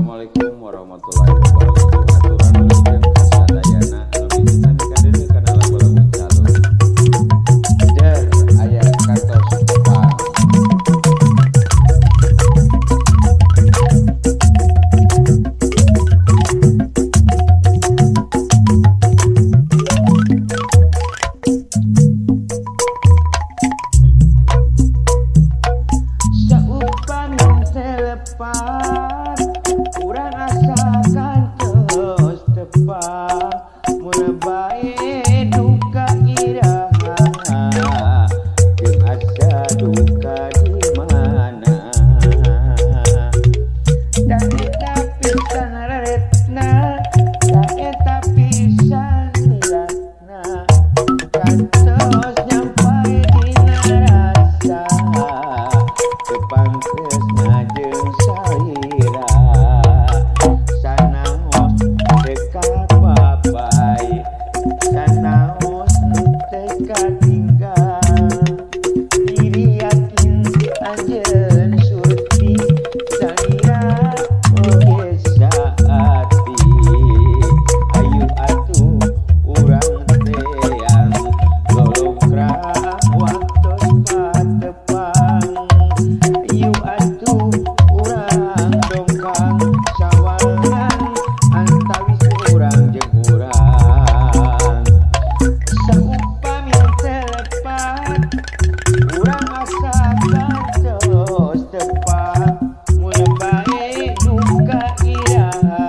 Assalamualaikum warahmatullahi wabarakatuh. Aturan wilujeng kasadayana anu sami kadeuleu kana lagu-lagu calung. Der aya kantos tepang. Saupami telepan urang asakan terus tepang mun bae duka iraha jeung asa duka di mana dan eta pisan retna dan eta pisan niatna kantos nyampai dina rasa tepang tresna jeung salira sanaos teka papai sanaos teka tinggal diri yakin anjeun surti salira oge saati ayu atuh urang teang lolongkrang waktos patepang ayu atuh urang dongkang sawangan antawis urang jeung urang saupami telepan urang asakan terus tepang mun bae duka iraha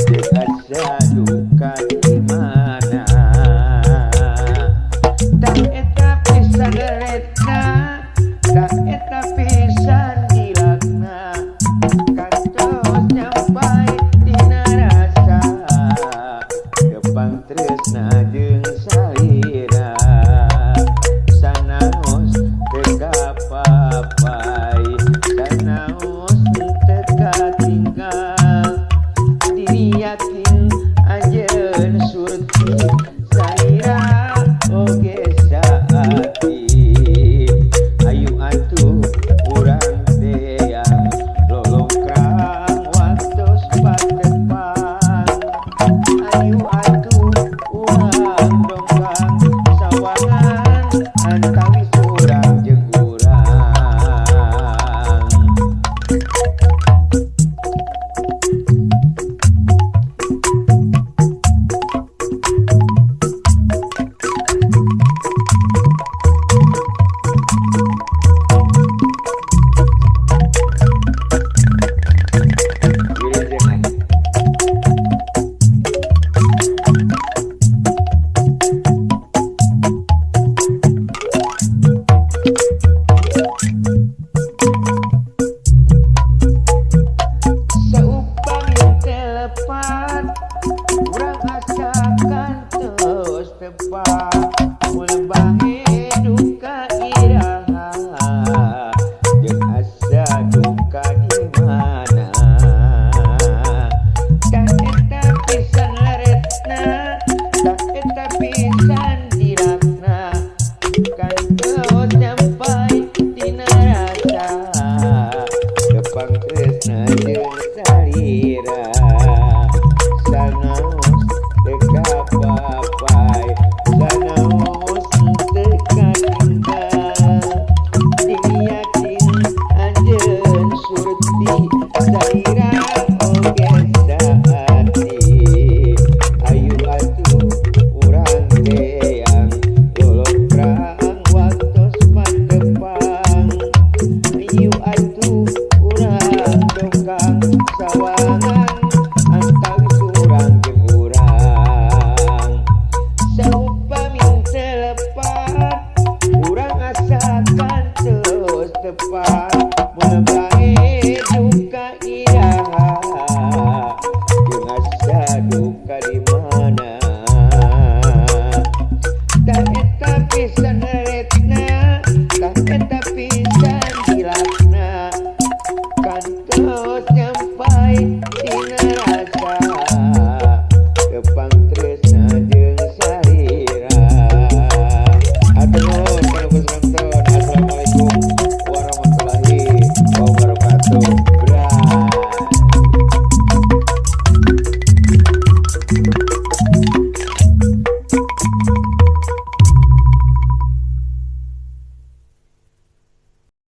jeung asa duka di mana tak eta pisan retna tak eta pisan dilakna kantos nyampai dina rasa tepang tresna jeung salira sanaos teka papai sanaos teka tinggal diri yakin anjeun surti salira oge saati ayu atuh urang teang lolongkrang waktos patepang ayu atuh urang dongkang sawangan antawis urang jeung urang. Wilujeng. Saupami telepan urang asakan terus tepang mun bae duka iraha jeung asa duka di mana dan eta pisan laretna dan eta pisan dilakna kantos nyampai dina rasa tepang tresna jeung salira sanaos teka papai sanaos teka tinggal diri yakin anjeun surti salira oge saati ayu atuh urang teang lolongkrang waktos patepang ayu atuh urang dongkang sawangan antawis urang jeung urang saupami telepan urang asakan terus tepang.